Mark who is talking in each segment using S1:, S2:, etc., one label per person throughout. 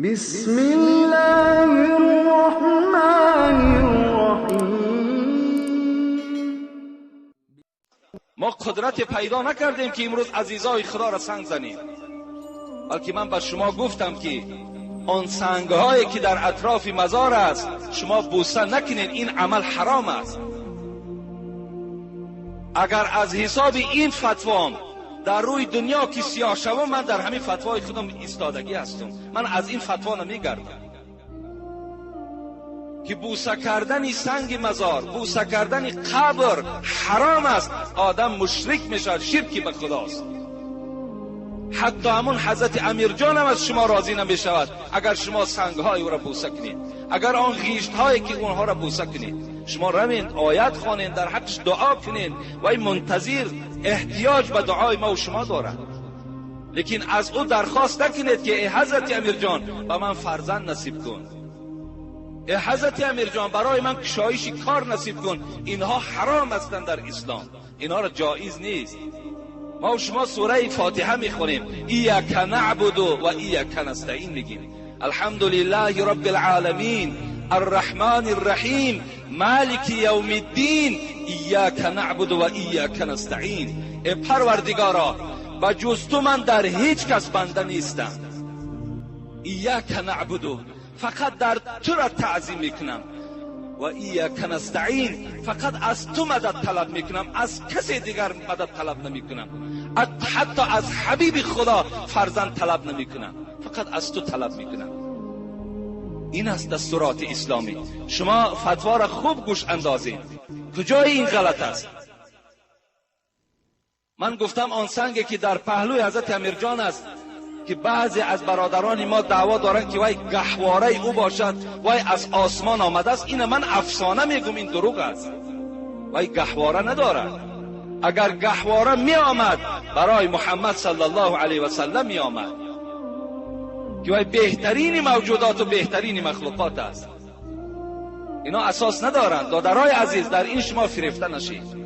S1: بسم الله الرحمن الرحیم.
S2: ما قدرت پیدا نکردیم که امروز عزیزای خدا را سنگ زنیم، بلکه من به شما گفتم که آن سنگ هایی که در اطراف مزار است شما بوسه نکنید، این عمل حرام است. اگر از حساب این فتوام در روی دنیا که سیاه شوم، من در همین فتوای خودم ایستادگی هستم، من از این فتوا نمیگردم که بوسه کردن سنگ مزار، بوسه کردن قبر حرام است. آدم مشرک میشود، شرکی به خداست. حتی همون حضرت امیرجان هم از شما راضی نمیشود اگر شما سنگهای او را بوسه کنید، اگر آن غیشت هایی که اونها را بوسه کنید. شما روید آیت خوانید، در حقش دعا کنید و این منتظر احتیاج به دعای ما و شما دارد. لیکن از او درخواست نکنید که ای حضرت امیرجان به من فرزند نصیب کن، ای حضرت امیرجان برای من کشایش کار نصیب کن. اینها حرام هستند در اسلام، اینها را جایز نیست. ما و شما سوره فاتحه میخونیم، ایاک نعبد و ایاک نستعین میگیم. الحمد لله رب العالمین الرحمن الرحیم مالک یوم الدین ایاک نعبد و ایاک نستعین. ای پروردگارا، و جز تو من در هیچ کس بنده نیستم. ایاک نعبد، فقط در تو را تعظیم میکنم، و ایاک نستعین، فقط از تو مدد طلب میکنم، از کسی دیگر مدد طلب نمیکنم، حتی از حبیب خدا فرزند طلب نمیکنم، فقط از تو طلب میکنم. این است دستورات اسلامی. شما فتوا را خوب گوش اندازید، کجای این غلط است؟ من گفتم آن سنگی که در پهلوی حضرت امیرجان است که بعضی از برادران ما دعوا دارند که وای گهواره او باشد، وای از آسمان آمده است، این من افسانه میگم، این دروغ است. وای گهواره ندارد. اگر گهواره می آمد برای محمد صلی الله علیه و سلم می آمد که وای بهترین موجودات و بهترین مخلوقات است. اینا اساس ندارند. دادرای عزیز، در این شما فریفته نشید.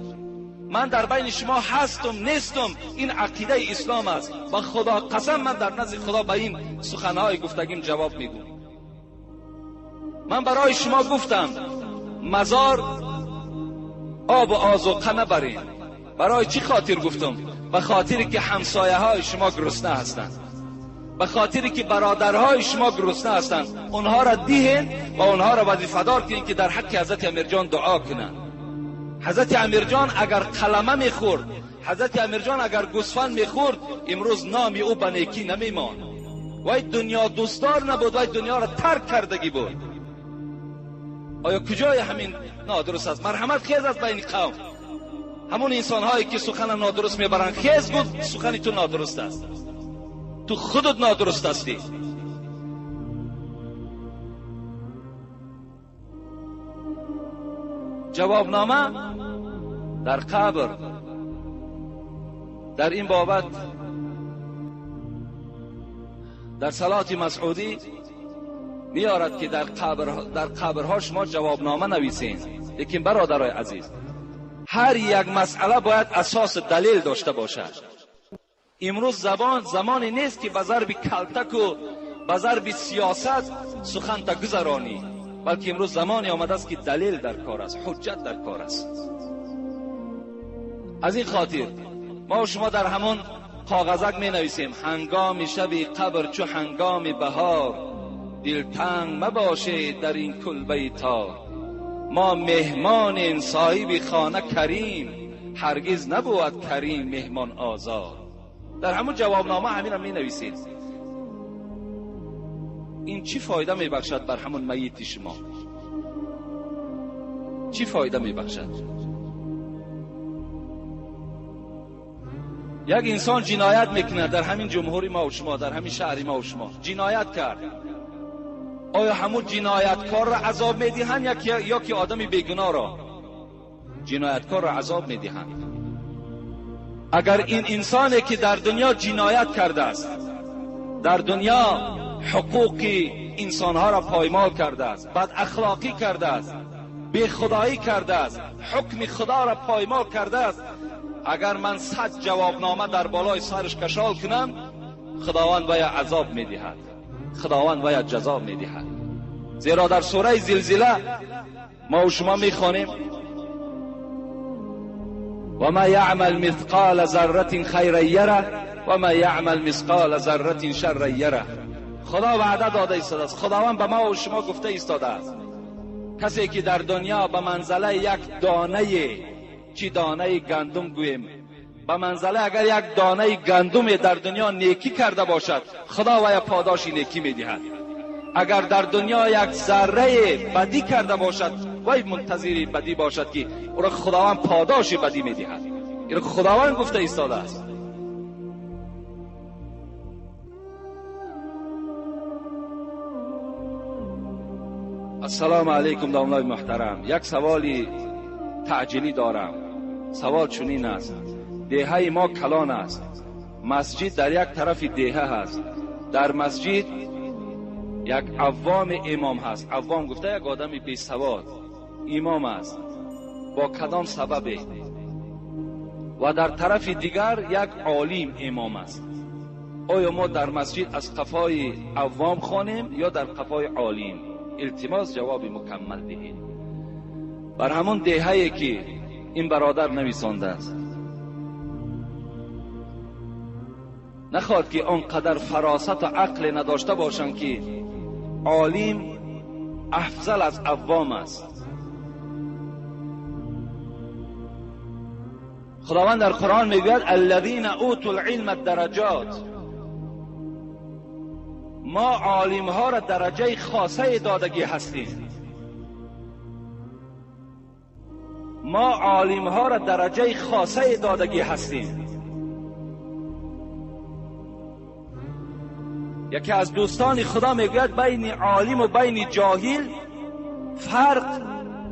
S2: من در بین شما هستم نیستم، این عقیده اسلام است و خدا قسم من در نزد خدا به این سخنهای گفتگیم جواب میگم. من برای شما گفتم مزار آب و آذوقه نبرین. برای چی خاطر گفتم؟ به خاطر که همسایه های شما گرسنه هستند، به خاطر که برادرهای شما گرسنه هستند. اونها را دیهن و اونها را وظیفه دار کنین که در حق حضرت امیرجان دعا کنند. حضرت امیرجان اگر قلمه میخورد، حضرت امیرجان اگر گوسفند میخورد، امروز نام او به نیکی نمیماند. وای دنیا دوستدار نبود، وای دنیا را ترک کردگی بود. آیا کجای همین نادرست است؟ مرحمت خیز است بین قوم. همون انسان هایی که سخن نادرست میبرند، خیز بود سخنی تو نادرست است، تو خودت نادرست هستی. جوابنامه در قبر. در این بابت در صلات مسعودی میارد که در قبرها شما جوابنامه نویسین. لیکن برادرای عزیز، هر یک مسئله باید اساس دلیل داشته باشد. امروز زمانی نیست که به ضرب کلتک و به ضرب سیاست سخن تا گذرانی، بلکه امروز زمانی آمده است که دلیل در کار است، حجت در کار است. از این خاطر ما و شما در همون کاغذک می نویسیم هنگام شب قبر چو هنگام بهار، دلتنگ مباشید در این کلبه تار. ما مهمانیم صاحب خانه کریم، هرگز نبود کریم مهمان آزار. در همون جوابنامه همین را می نویسید. این چی فایده می بخشد بر همون میت شما؟ چی فایده می بخشد؟ یک انسان جنایت میکنه در همین جمهوری ما و شما، در همین شهر ما و شما جنایت کرد. آیا همون جنایتکار را عذاب میدهند یا که آدم بیگناه را؟ جنایتکار را عذاب میدهند. اگر این انسانی که در دنیا جنایت کرده است، در دنیا حقوق انسانها را پایمال کرده است، بد اخلاقی کرده است، بی خدایی کرده است، حکم خدا را پایمال کرده است، اگر من 100 جوابنامه در بالای سرش کشال کنم، خداوند باید عذاب میدهد. خداوند باید جزا میدهد. زیرا در سوره زلزله ما و شما میخوانیم و ما یعمل مثقال ذره خیرا یره و ما یعمل مثقال ذره شرا یره. خدا وعده داده ایستاده است، خداوند به ما و شما گفته ایستاده است کسی که در دنیا به منزله یک دانه، چی دانه گندم گوییم، به منزله اگر یک دانه گندم در دنیا نیکی کرده باشد، خدا وی پاداش نیکی میدهد. اگر در دنیا یک ذره بدی کرده باشد، وی منتظر بدی باشد که او را خداوند پاداش بدی میدهد. این خداوند گفته ایستاده است. السلام علیکم داملای محترم، یک سوالی تعجیلی دارم. سوال چنین است: دهه ما کلان است، مسجد در یک طرف دهه هست، در مسجد یک عوام امام هست. عوام گفته یک آدم بی سواد امام است، با کدام سببه؟ و در طرف دیگر یک عالم امام است. آیا ما در مسجد از قفای عوام خوانیم یا در قفای عالم؟ التماس جواب مکمل دهید. بر همون دهه‌ای که این برادر نویسانده است، نخواد که آنقدر فراست و عقل نداشته باشند که عالم افضل از عوام است. خداوند در قرآن میگوید الذین اوتوا العلم الدرجات، ما عالم ها را درجه خاصه دادگی هستیم. ما عالم ها را درجه خاصه دادگی هستیم. یکی از دوستان خدا میگوید بین عالم و بین جاهل فرق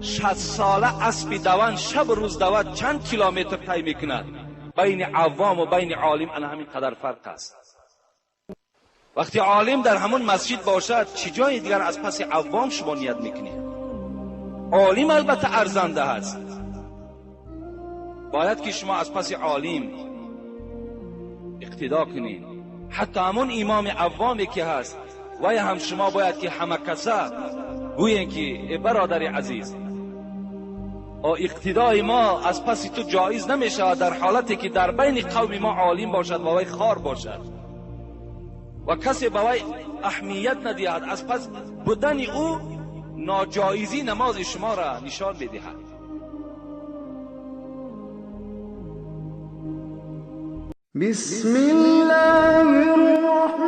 S2: 60 ساله اسب دوان شب و روز دود چند کیلومتر طی میکند، بین عوام و بین عالم انا همین قدر فرق است. وقتی عالم در همون مسجد باشد، چه جای دیگر از پس عوام شما نیت میکنید؟ عالم البته ارزنده است، باید که شما از پس عالم اقتدا کنید. حتی همون امام عوامی که هست وی هم شما باید که همه کسا گویین که ای برادر عزیز، اقتدای ما از پس تو جایز نمی شود در حالتی که در بین قوم ما عالم باشد و وی خار باشد و کسی به وی اهمیت ندهد. از پس بودن او ناجایزی نماز شما را نشان میدهد.
S1: بسم الله الرحمن